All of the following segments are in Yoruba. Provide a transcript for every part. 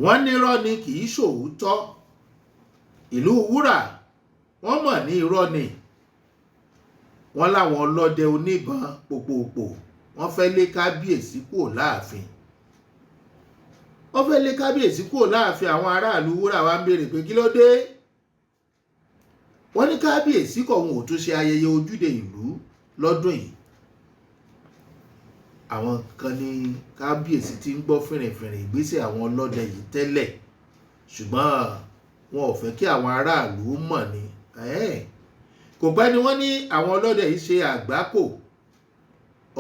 Wọ́n nírọ́ ni, kì í ṣòótọ́. Ìlú Wúrà, wọ́n mọ̀ ní irọ́ ni. Wọ́n láwọn ọlọ́dẹ oníbọn pòpòpò, wọ́n fẹ́ lé kábíyèsí kúrò láàfin. Wọ́n fẹ́ lé kábíyèsí kúrò láàfin. Àwọn aráàlú Wúrà wa ń béèrè pé kí ló dé. Wọ́n ní kábíyèsí kọ̀ọ̀hún ò tún ṣe ayẹyẹ ojúde ìlú lọ́dún yìí. Àwọn kan ní kábíyèsí ti ń gbọ́ fìrìnfìrìn ìgbésẹ̀ àwọn ọlọ́dẹ yìí tẹ́lẹ̀, ṣùgbọ́n wọn ò fẹ́ kí àwọn aráàlú mọ̀ ni. Kò pẹ́ ni wọ́n ní àwọn ọlọ́dẹ yìí ṣe àgbákò,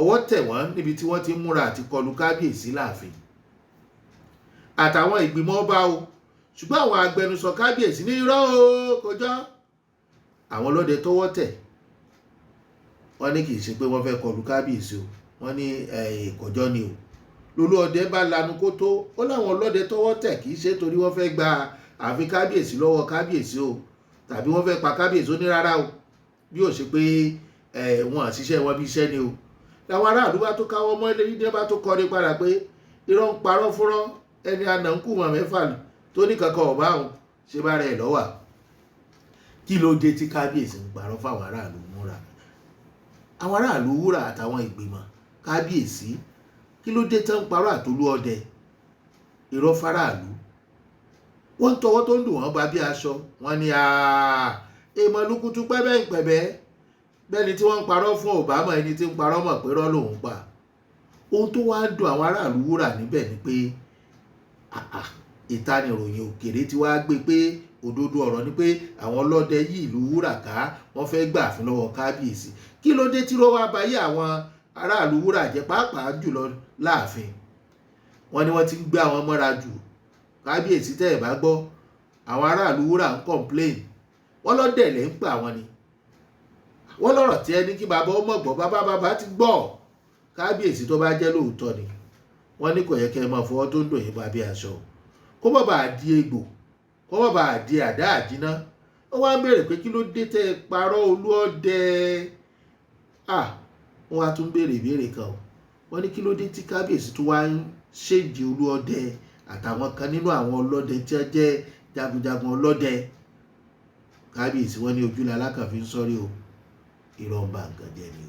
ọwọ́ tẹ̀ wọ́n níbi tí wọ́n ti ń múra àti kọlu kábíyèsí láàfin àtàwọn ìgbìmọ̀ ọba o. Ṣùgbọ́n àwọn agbẹnusọ kábíyèsí ní irọ́ o, kò jọ. Àwọn ọlọ́dẹ tọwọ́ tẹ̀, wọ́n ní kì í ṣe pé wọ́n fẹ́ kọlu kábíyèsí o. Wọ́n ní kọjọ́ ni o. Lolú ọdẹ bá lanu kó tó ó láwọn ọlọ́dẹ tọwọ́ tẹ̀, kì í ṣe torí wọ́n fẹ́ gba ààfin kábíyèsí lọ́wọ́ kábíyèsí o, tàbí wọ́n fẹ́ pa kábíyèsí. Ó ní rárá o, bí ó ṣe pé wọn àṣìṣe wọn bí iṣẹ́ ni o. Làwọn aráàlú bá tó káwọ́ mọ́ ilé ní bá tó kọrin padà pé irọ́ ń parọ́ fúnrọ́, ẹni àná ń kú mọ̀ mẹ́fà tó ní kankan ọ̀bá òun ṣe bá rẹ̀ lọ́wà. Kí ló dé tí kábíyèsí ń parọ́ fáwọn aráàlú múra, àwọn aráàlú Wúrà àtàwọn ìgbìmọ̀ kábíyèsí? Kí ló dé tán ń parọ́ àtolú ọdẹ irọ́ fáráàlú? Wọ́n ń tọwọ́ tó ń dùn wọ́n bá bí aṣọ. Wọ́n ní èèmọ̀ lukutu pẹ́bẹ́ ń pẹ̀bẹ́ bẹ́ẹ̀ ni tí wọ́n ń parọ́ fún Obama, ẹni tí ń parọ́ mọ̀ pé rọ́ lòun pa. Ohun tó wá ń dùn àwọn aráàlú Wúrà níbẹ̀ ni pé ìtaniròyìn òkèrè tí wàá gbé pé òdodo ọ̀rọ̀ ni pé àwọn ọlọ́dẹ yí ìlú Wúrà ká, wọ́n fẹ́ gbà fún lọ́wọ́ kábíyèsí. Kí ló dé tí ló wá báyé àwọn aráàlú Wúrà jẹ́, pàápàá jùlọ láàfin? Wọ́n ní wọ́n ti ń gbé àwọn mọ́ra jù. Kábíyèsí, tẹ́ ẹ̀ bá gbọ́, àwọn aráàlú Wúrà ń complain. Wọ́n lọ́dẹ̀lẹ̀ ń pè àwọn ni. Wọ́n lọ́rọ̀ tí ẹni kí bàbá ọmọ gbọ́, bàbá bàbá ti gbọ́. Kábíyèsí, tó bá jẹ́ lóòótọ́ ni, wọ́n ní kò yẹ kẹ́ ẹ máa fọwọ́ tó ń dùn yín bá bí aṣọ, kó má bàa di egbò, kó má bàa di àdá àjínà. Ó wá ń béèrè pé kí ló dé tẹ́ ẹ parọ́, olú ọdẹ? Ah, wọ́n wá tún béèrè ìbéèrè kan o. Wọ́n ní kí ló dé tí kábíyèsí tó wá ń ṣèjì olú ọdẹ àtàwọn kan nínú àwọn ọlọ́dẹ tí wọ́n jẹ́ jagunjagun ọlọ́dẹ? Kábíyèsí, wọ́n ní ojú lalákàn fi ń sọ́rí o, irọ́ ń ba nǹkan jẹ́ ni o.